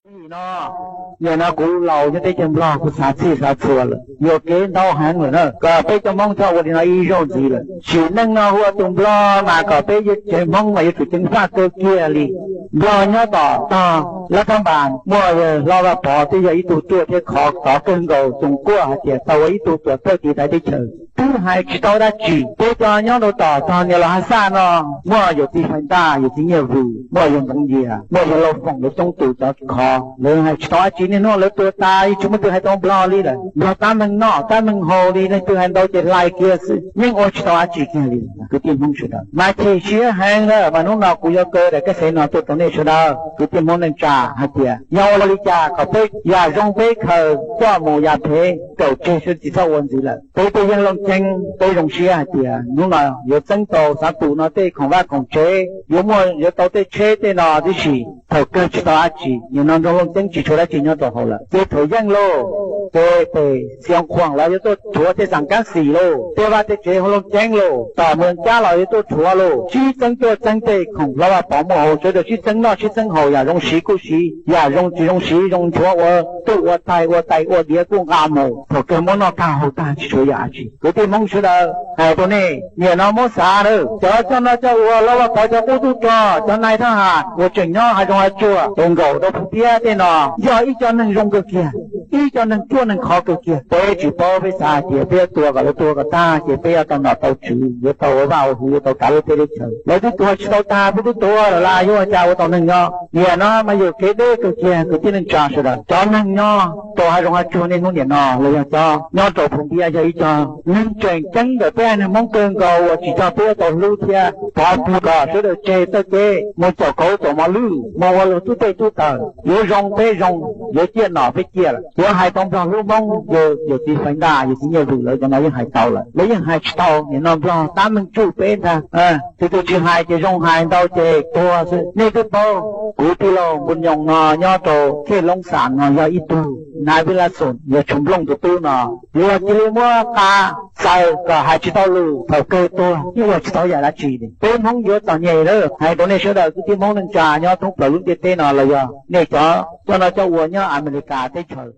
Yim no, nim no kuv laus nyob teb chaws Nplog kuv xav txhij xav txhua lawm, yuam kev ntau heev lawm na, kom peb cov Hmoob txhob ua li no ib zaug ntxiv lawm. Sim neej no hu ua tus Nplog mas kom peb yuav tsev Hmoob mas yuav tsum ceev faj kawg kiag li. Nplog nyob tom tog lab thab npas muaj Hlob Vaj Pov twb yog ib tug ruaj thiab khov kov kawg nkaus, Txoos Kuaj hais tias tau ua ib tug tuam thawj tiv thaiv teb chaws twb hais tsis tau dab tsi. Peb cov nyob rau tom tog Nias Los Haj Xaj no muaj yawm txiv Fais Ntaj, yawm txiv Nyiaj Vws, muaj yawg Ntxoov Yias, muaj yawg Lauj Foom, lawv coob tus cov khov, lawv hais tsis tau dab tsi. Niaj hnub lawv tuag tas yeej tsis muaj twg hais tau Nplog li lawm. Nplog tab meeg noj tab meeg haus li, leej twg hais ntau ces hlais kiag xwb, yeej ua tsis tau dab tsi kiag li. Kwv tij Hmoob sawv daws, mas chim siab heev lawm, mas hnub no kuv yuav kaw daim kaj xev no tuaj rau nej sawv daws kwv tij Hmoob neej tsa hais tias yog ua li cas kom peb yam zoo peb khaws coj mus, yam phem kaum tseg, sawv tsis txhob ua ntxiv lawm. Peb tej yeej Looj Ceeb peb zoo siab hais tias hnub no yuav txeeb tau xav tus no tej khoom vaj khoom tsev, yuav muaj yuav tau tej tsheb tej no tib si. Thaum kawg tsis tau dab tsi, nim no nroog Looj Ceeb tsis tshuav dab tsi nyob rau hauv lawm. Ces thaum yeej lauj, ces pem Xi Khuam los yuav tuaj rhuav tej xas kab xis lauj, tej vaj tej tsev hauv Looj Ceeb lauj, tom Mws Cab los yuav tuaj rhuav lauj. Sib txeeb tuaj txeeb tej khoom Hlob Vaj Pov muaj hauv, sawv daws sib txeeb noj sib txeeb haus, yam zoo siv kuj siv, yam zoo tsis zoo siv zoo nchuav ua tuj ua tais, ua tais ua diav kuj nqa mus. Thaum kawg muab noj tag haus tag tsis tshuav yam dab tsi. Kwv tij Hmoob sawv daws, hais rau nej, nim no muab xav na, cov coj noj coj ua, Hlob Vaj Pov cov qub tub rog, cov nais thab ham uas tseem nyob hav zoov hav tsuag es nkaum rau Phu Npiab tej no, yog ib co neeg zoo kawg kiag, ib co neeg ruaj neeg khov kawg kiag. Peb tsis paub, peb xav hais tias peb yuav tua kom lawv tuag kom tag ces peb yuav tau nom tau tswv, yuav tau ua vaj ua hwv, yuav tau kav lub teb lub chaws. Lawv twb tuag tsis tau tag, peb twb tuag lawm las yuav ua cas ua tau neeg nyob? Nim no mas yog kev deb kawg kiag kwv tij neej tsa sawv daws. Cov neeg nyob rau hav zoov hav tsuag niaj hnub nim no los yog cov nyob rau Phu Npiab yog ib co neeg tseem ceeb ntawm peb haiv neeg Hmoob kawg nkaus uas tsis txog peb yuav tau hlub thiab. Thov plig kom sawv daws tseg txoj kev mus caum kauv caum mos lwj, mus ua luag tub tej tub taws. Yuav zoo peb zoo, yuav ciaj nom peb ciaj lawm. Yuav hais tau Nplog hlub Hmoob, yawm txiv Fais Ntaj, yawm txiv Nyiaj Vws lawv cov no yeej hais tau lawm, lawv yeej hais tsis tau. Nim no Nplog tab meeg tsuj peb ntag. Tus twg tsis hais ces zoo, hais ntau ces tuag xwb. Nej twb paub, kuv tij laug Npus Nyoos no nyob rau Khej Loob Xam no yog ib tug Nais Vij Laj Xoom, yog Tshuv Nplooj tus tub no, luag cia li muab qa xaws kom hais tsis tau lus, thaum kawg tuag yeej ua tsis tau yam dab tsi li. Peb Hmoob yuav txom nyem lawm. Hais rau nej sawv daws kwv tij Hmoob neej tsa nyob thoob plaws lub ntiaj teb no los yog nej cov coj noj coj ua nyob Amelikas teb chaws,